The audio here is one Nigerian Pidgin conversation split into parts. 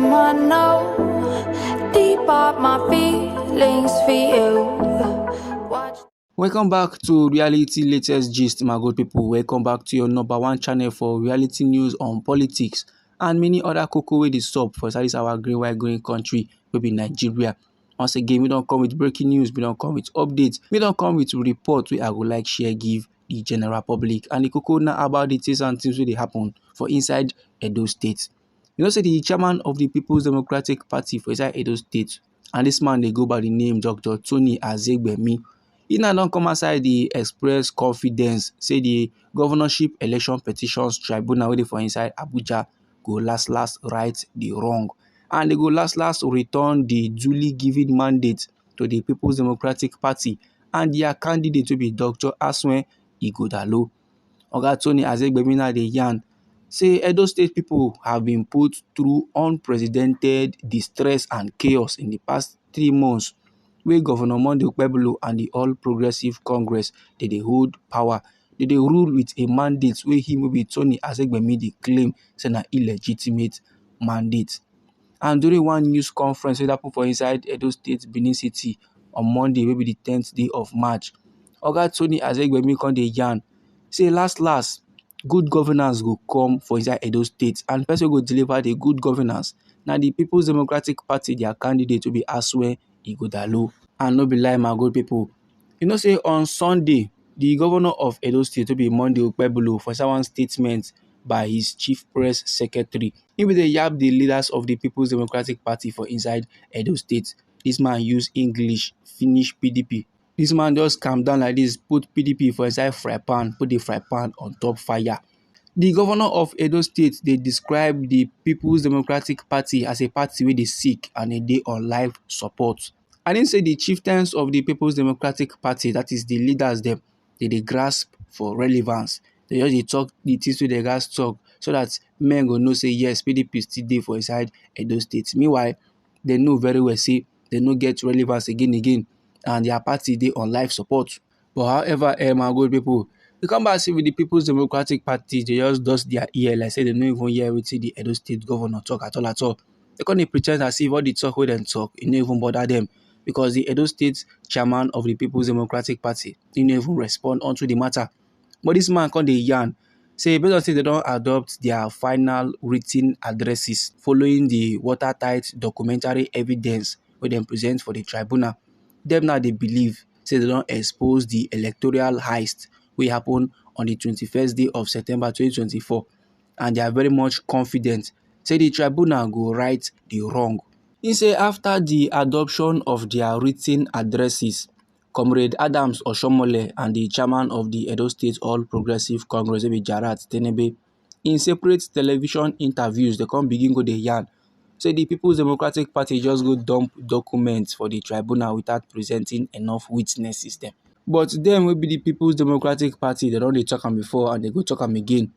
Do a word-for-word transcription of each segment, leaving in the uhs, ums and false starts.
I know deep up my feelings for you. Watch. Welcome back to Reality Latest Gist, my good people. Welcome back to your number one channel for reality news on politics and many other koko wey dey sup for inside this our green, white, green country wey be Nigeria. Once again, we don come with breaking news, we don come with updates, we don come with report wey I go like share give the general public. And the koko na about the things and things wey dey happen for inside Edo State. You know say the chairman of the People's Democratic Party for inside Edo State, and this man dey go by the name Doctor Tony Azegbemi, he now don come outside dey express confidence say the governorship election petitions tribunal wey dey for inside Abuja go last last right the wrong, and they go last last return the duly given mandate to the People's Democratic Party and their candidate wey be Doctor Aswen Ighodalo. Oga Tony Azegbemi now dey yarn say Edo State people have been put through unprecedented distress and chaos in the past three months wey Governor Monday Okpebholo and the All Progressive Congress dey dey hold power. They dey rule with a mandate wey him wey be Tony Azegbemi dey claim say na illegitimate mandate. And during one news conference wey happen for inside Edo State, Benin City on Monday, wey be the tenth day of March, Oga Tony Azegbemi come dey yarn say last last, good governance go come for inside Edo State, and person wey go deliver the good governance na the People's Democratic Party, their candidate wey be Aswen Ighodalo. And no be lie, my good people, you know say on Sunday, the governor of Edo State wey be Monday Okpebholo for inside one statement by his chief press secretary, he be dey yab the leaders of the People's Democratic Party for inside Edo State. This man use English finish P D P. This man just calm down like this, put P D P for inside fry pan, put the fry pan on top fire. The governor of Edo State dey describe the People's Democratic Party as a party wey dey sick and e dey on life support. And he say the chieftains of the People's Democratic Party, that is the leaders dem, they dey grasp for relevance. They just dey talk the things wey they gats talk so that men go know say yes, P D P still dey for inside Edo State. Meanwhile, they know very well say they no get relevance again again, and their party dey on life support. But however, eh, my good people, we come back see with the People's Democratic Party, they just dust their ear like say they no even hear wetin the Edo State governor talk at all at all. They come dey pretend as if all the talk wey dem talk, e no even bother them, because the Edo State chairman of the People's Democratic Party, he no even respond onto the matter. But this man come dey yarn say based on say they don adopt their final written addresses following the watertight documentary evidence wey dem present for the tribunal, dem now dey believe say they don expose the electoral heist wey happen on the twenty-first day of September twenty twenty-four, and they are very much confident say the tribunal go right the wrong. He say after the adoption of their written addresses, Comrade Adams Oshomole and the chairman of the Edo State All Progressive Congress, wey be Jarat Tenebe, in separate television interviews, they come begin go dey yarn say the People's Democratic Party just go dump documents for the tribunal without presenting enough witnesses dem. But dem wey be the People's Democratic Party, they don dey talk am before and they go talk am again.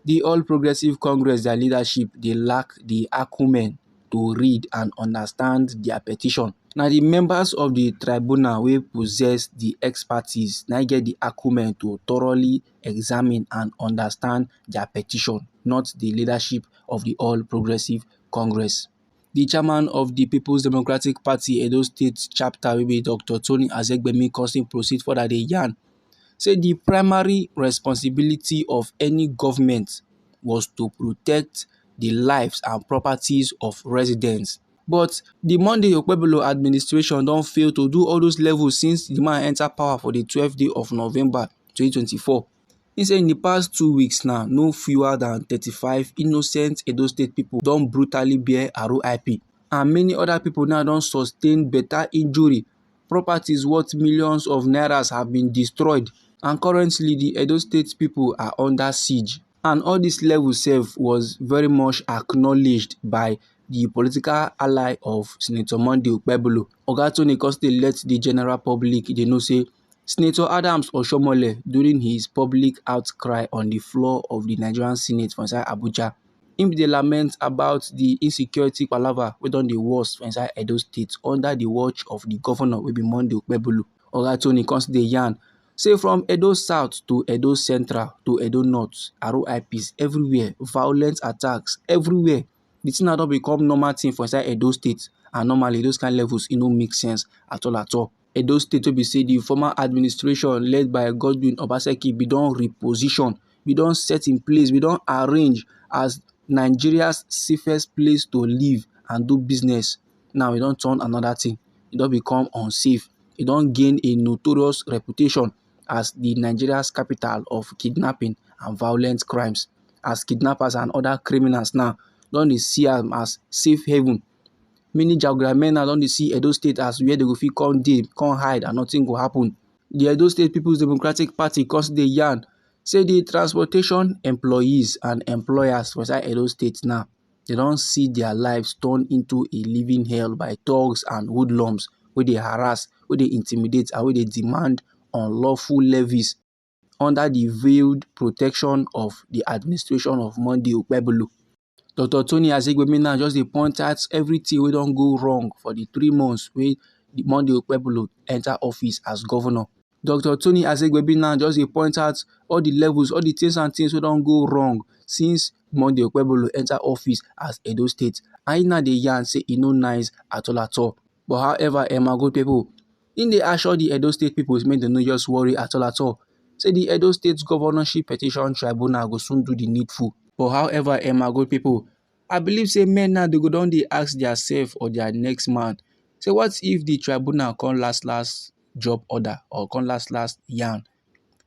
The All Progressive Congress, their leadership, dey lack the acumen to read and understand their petition. Na the members of the tribunal wey possess the expertise na get the acumen to thoroughly examine and understand their petition, not the leadership of the All Progressive Congress. The chairman of the People's Democratic Party Edo State chapter, wey be Doctor Tony Azegbemi, come still proceed further dey yarn say the primary responsibility of any government was to protect the lives and properties of residents. But the Monday Okpebholo administration don fail to do all those levels since the man enter power for the twelfth day of November twenty twenty-four. He say in the past two weeks now, no fewer than thirty-five innocent Edo State people don brutally bear R I P, and many other people now don sustain better injury. Properties worth millions of nairas have been destroyed, and currently the Edo State people are under siege. And all this level sef was very much acknowledged by the political ally of Senator Monday Okpebholo. Oga Tony come still let the general public dey know say Senator Adams Oshomole, during his public outcry on the floor of the Nigerian Senate for inside Abuja, him dey lament about the insecurity palava wey don dey worse for inside Edo State under the watch of the governor wey be Monday Okpebholo. Oga Tony come still dey yarn say from Edo South to Edo Central to Edo North, R I Ps everywhere, violent attacks everywhere. The thing now don become normal thing for inside Edo State, and normally those kind levels, e no make sense at all at all. Edo State wey be say the former administration led by Godwin Obaseki bin don reposition, bin don set in place, bin don arrange as Nigeria's safest place to live and do business. Now e don turn another thing. E don become unsafe. E don gain a notorious reputation as the Nigeria's capital of kidnapping and violent crimes, as kidnappers and other criminals now don dey see am as safe haven. Many jaguda men now don dey see Edo State as where they go fit come dey, come hide and nothing go happen. The Edo State People's Democratic Party come still dey yarn say the transportation employees and employers for inside Edo State now, they don see their lives turn into a living hell by thugs and hoodlums wey dey harass, wey dey intimidate and wey dey demand unlawful levies under the veiled protection of the administration of Monday Okpebholo. Doctor Tony Azegbemi now just dey point out everything wey don go wrong for the three months wey the Monday Okpebholo enter office as governor. Doctor Tony Azegbemi now just dey point out all the levels, all the things and things wey don go wrong since Monday Okpebholo enter office as Edo State. And he now dey yarn say e no nice at all at all. But however, eh, my good people, im dey assure the Edo State people make dem no just worry at all at all. Say the Edo State Governorship Petition Tribunal go soon do the needful. But however, eh, my good people, I believe say men now they go don dey ask their self or their next man. Say what if the tribunal come last last drop order or come last last yarn?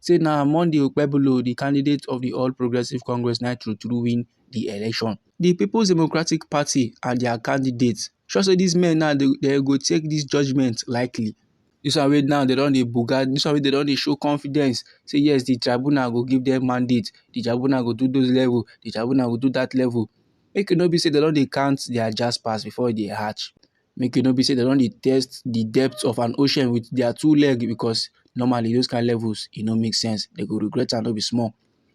Say na Monday Okpebholo, the candidate of the All Progressive Congress, na true true win the election. The People's Democratic Party and their candidates sure say these men now they, they go take this judgment lightly. This one wey now they don dey buga, this one wey they don dey show confidence. Say yes, the tribunal go give them mandate, the tribunal go do those level, the tribunal go do that level. Make e no be say they don dey count their jaspers before they hatch. Make e no be say they don dey test the depth of an ocean with their two leg, because normally those kind levels e no make sense. They go regret am no be small.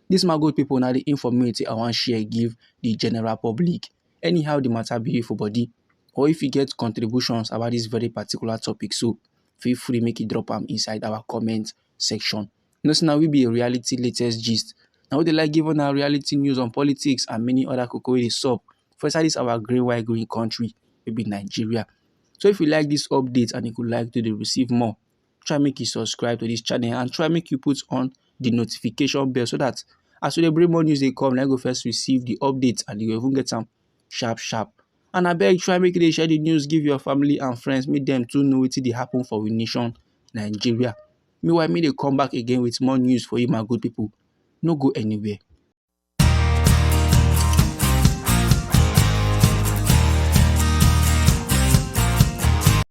This my good people na the informate I wan share give the general public. Anyhow the matter be for body, or if you get contributions about this very particular topic, so feel free make you drop am inside our comment section. You know say na we be a reality latest gist. Na we dey like give una reality news on politics and many other koko wey dey sup for inside this our green white green country wey be Nigeria. So if you like this update and you go like to dey receive more, try make you subscribe to this channel and try make you put on the notification bell so that as we dey bring more news dey come, na you go first receive the update and you go even get am sharp sharp. And abeg try make you dey share the news give your family and friends, make dem too know wetin dey happen for we nation, Nigeria. Meanwhile, me dey come back again with more news for you, my good people. No go anywhere.